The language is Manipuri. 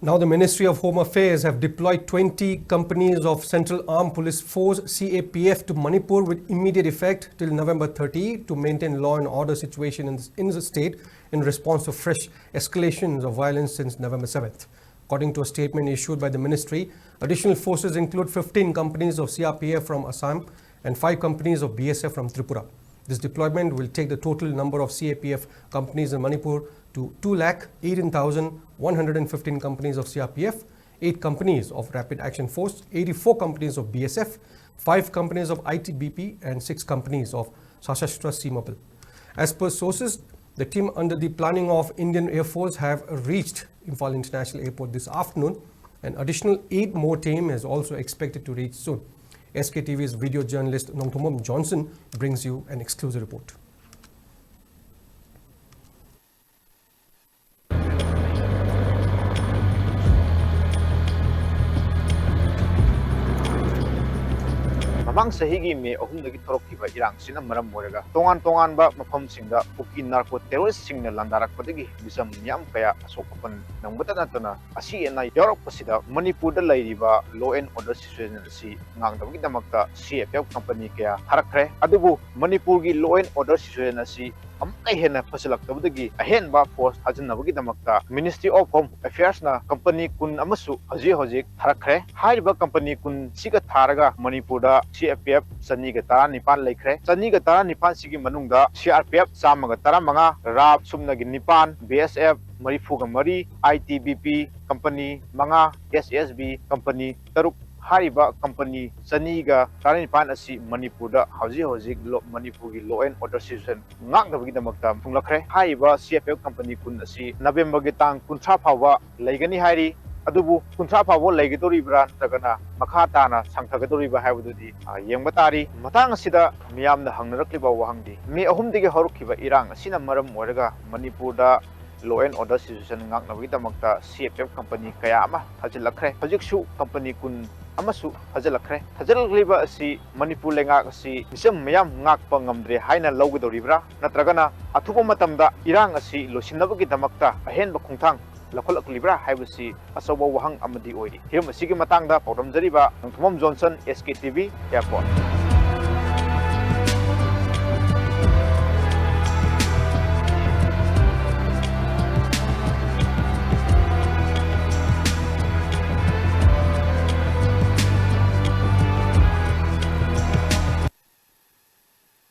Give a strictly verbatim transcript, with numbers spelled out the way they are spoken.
Now, the Ministry of Home Affairs have deployed twenty companies of Central Armed Police Force, C A P F, to Manipur with immediate effect till November thirty to maintain law and order situation in, in the state in response to fresh escalations of violence since November seventh. According to a statement issued by the ministry, additional forces include fifteen companies of C R P F from Assam and five companies of B S F from Tripura. This deployment will take the total number of C A P F companies in Manipur to two lakh eighteen thousand one hundred fifteen companies of C R P F, eight companies of Rapid Action Force, eighty-four companies of B S F, five companies of I T B P, and six companies of Sashastra Seema Bal. As per sources, the team under the planning of Indian Air Force have reached Imphal International Airport this afternoon. An additional eight more team is also expected to reach soon. S K T V's video journalist Nongthombam Johnson brings you an exclusive report. ꯃꯃꯥꯡ ꯆꯍꯤꯒꯤ ꯃꯦ ꯑꯍꯨꯝꯗꯒꯤ ꯊꯣꯔꯛꯈꯤꯕ ꯏꯔꯥꯡꯁꯤꯅ ꯃꯔꯝ ꯑꯣꯏꯔꯒ ꯇꯣꯉꯥꯟ ꯇꯣꯉꯥꯟꯕ ꯃꯐꯝꯁꯤꯡꯗ ꯀꯨꯀꯤ ꯅꯥꯔꯀꯣ ꯇꯦꯔꯣꯔꯤꯁꯁꯤꯡꯅ ꯂꯥꯟꯗꯥꯔꯛꯄꯗꯒꯤ ꯃꯤꯆꯝ ꯃꯤꯌꯥꯝ ꯀꯌꯥ ꯑꯁꯣꯛ ꯑꯄꯟ ꯅꯪꯕꯇ ꯅꯠꯇꯅ ꯑꯁꯤ ꯑꯅꯥ ꯌꯥꯎꯔꯛꯄꯁꯤꯗ ꯃꯅꯤꯄꯨꯔꯗ ꯂꯩꯔꯤꯕ law and order situation ꯑꯁꯤ ꯉꯥꯛꯅꯕꯒꯤꯗꯃꯛꯇ C A P F company ꯀꯌꯥ ꯊꯥꯔꯛꯈ꯭ꯔꯦ꯫ ꯑꯗꯨꯕꯨ ꯃꯅꯤꯄꯨꯔꯒꯤ law and order situation ꯑꯁꯤ ꯑꯃꯨꯛꯀ ꯍꯦꯟꯅ ꯐꯁꯤꯜꯂꯛꯇꯕꯗꯒꯤ ꯑꯍꯦꯟꯕ force ꯊꯥꯖꯤꯟꯅꯕꯒꯤꯗꯃꯛꯇ Ministry of Home Affairsꯅ company ꯀꯨꯟ ꯑꯃꯁꯨ ꯍꯧꯖꯤꯛ ꯍꯧꯖꯤꯛ ꯊꯥꯔꯛꯈ꯭ꯔꯦ꯫ ꯍꯥꯏꯔꯤꯕ company ꯀꯨꯟꯁꯤꯒ ꯊꯥꯔꯒ ꯃꯅꯤꯄꯨꯔꯗ C A P F ꯆꯅꯤꯒ ꯇꯔꯥꯅꯤꯄꯥꯟ ꯂꯩꯈ꯭ꯔꯦ꯫ ꯆꯅꯤꯒ ꯇꯔꯥꯅꯤꯄꯥꯟꯁꯤꯒꯤ ꯃꯅꯨꯡꯗ C R P F ꯆꯥꯝꯃꯒ ꯇꯔꯥꯃꯉꯥ, RAAF ꯁꯨꯞꯅꯒꯤ ꯅꯤꯄꯥꯟ, B S F ꯃꯔꯤꯐꯨꯒ ꯃꯔꯤ, I T B P company ꯃꯉꯥ, S S B company ꯇꯔꯨꯛ, ꯍꯥꯏꯔꯤꯕ company ꯆꯅꯤꯒ ꯇꯔꯥꯅꯤꯄꯥꯟ ꯑꯁꯤ ꯃꯅꯤꯄꯨꯔꯗ ꯍꯧꯖꯤꯛ ꯍꯧꯖꯤꯛ ꯂꯣ-, ꯃꯅꯤꯄꯨꯔꯒꯤ law and order situation ꯉꯥꯛꯅꯕꯒꯤꯗꯃꯛꯇ ꯊꯨꯡꯂꯛꯈ꯭ꯔꯦ꯫ ꯍꯥꯏꯔꯤꯕ C A P F company ꯀꯨꯟ ꯑꯁꯤ ꯅꯕꯦꯝꯕꯔꯒꯤ ꯇꯥꯡ ꯀꯨꯟꯊ꯭ꯔꯥ ꯐꯥꯎꯕ ꯂꯩꯒꯅꯤ ꯍꯥꯏꯔꯤ꯫ ꯑꯗꯨꯕꯨ ꯀꯨꯟꯊ꯭ꯔꯥ ꯐꯥꯎꯕ ꯂꯩꯒꯗꯧꯔꯤꯕ꯭ꯔꯥ ꯅꯠꯇ꯭ꯔꯒꯅ ꯃꯈꯥ ꯇꯥꯅ ꯁꯥꯡꯊꯒꯗꯧꯔꯤꯕ꯭ꯔꯥ ꯍꯥꯏꯕꯗꯨꯗꯤ, ꯑ, ꯌꯦꯡꯕ ꯇꯥꯔꯤ꯫ ꯃꯇꯥꯡ ꯑꯁꯤꯗ ꯃꯤꯌꯥꯝꯅ ꯍꯪꯅꯔꯛꯂꯤꯕ ꯋꯥꯍꯪꯗꯤ, ꯃꯦ ꯑꯍꯨꯝꯗꯒꯤ ꯍꯧꯔꯛꯈꯤꯕ ꯏꯔꯥꯡ ꯑꯁꯤꯅ ꯃꯔꯝ ꯑꯣꯏꯔꯒ ꯃꯅꯤꯄꯨꯔꯗ law and order situation ꯉꯥꯛꯅꯕꯒꯤꯗꯃꯛꯇ C A P F company ꯀꯌꯥ ꯑꯃ ꯊꯥꯖꯤꯜꯂꯛꯈ꯭ꯔꯦ꯫ ꯍꯧꯖꯤꯛꯁꯨ company ꯀꯨꯟ ꯑꯃꯁꯨ ꯊꯥꯖꯤꯜꯂꯛꯈ꯭ꯔꯦ꯫ ꯊꯥꯖꯤꯜꯂꯛꯂꯤꯕ ꯑꯁꯤ ꯃꯅꯤꯄꯨꯔ ꯂꯩꯉꯥꯛ ꯑꯁꯤ ꯃꯤꯆꯝ ꯃꯤꯌꯥꯝ ꯉꯥꯛꯄ ꯉꯝꯗ꯭ꯔꯦ ꯍꯥꯏꯅ ꯂꯧꯒꯗꯧꯔꯤꯕ꯭ꯔꯥ? ꯅꯠꯇ꯭ꯔꯒꯅ ꯑꯊꯨꯕ ꯃꯇꯝꯗ ꯏꯔꯥꯡ ꯑꯁꯤ ꯂꯣꯏꯁꯤꯟꯅꯕꯒꯤꯗꯃꯛꯇ ꯑꯍꯦꯟꯕ ꯈꯣꯡꯊꯥꯡ ꯂꯧꯈꯠꯂꯛꯂꯤꯕ꯭ꯔꯥ ꯍꯥꯏꯕꯁꯤ ꯑꯆꯧꯕ ꯋꯥꯍꯪ ꯑꯃꯗꯤ ꯑꯣꯏꯔꯤ꯫ ꯍꯤꯔꯝ ꯑꯁꯤꯒꯤ ꯃꯇꯥꯡꯗ ꯄꯥꯎꯗꯝꯖꯔꯤꯕ Nongthombam Johnson, S K T V, airport.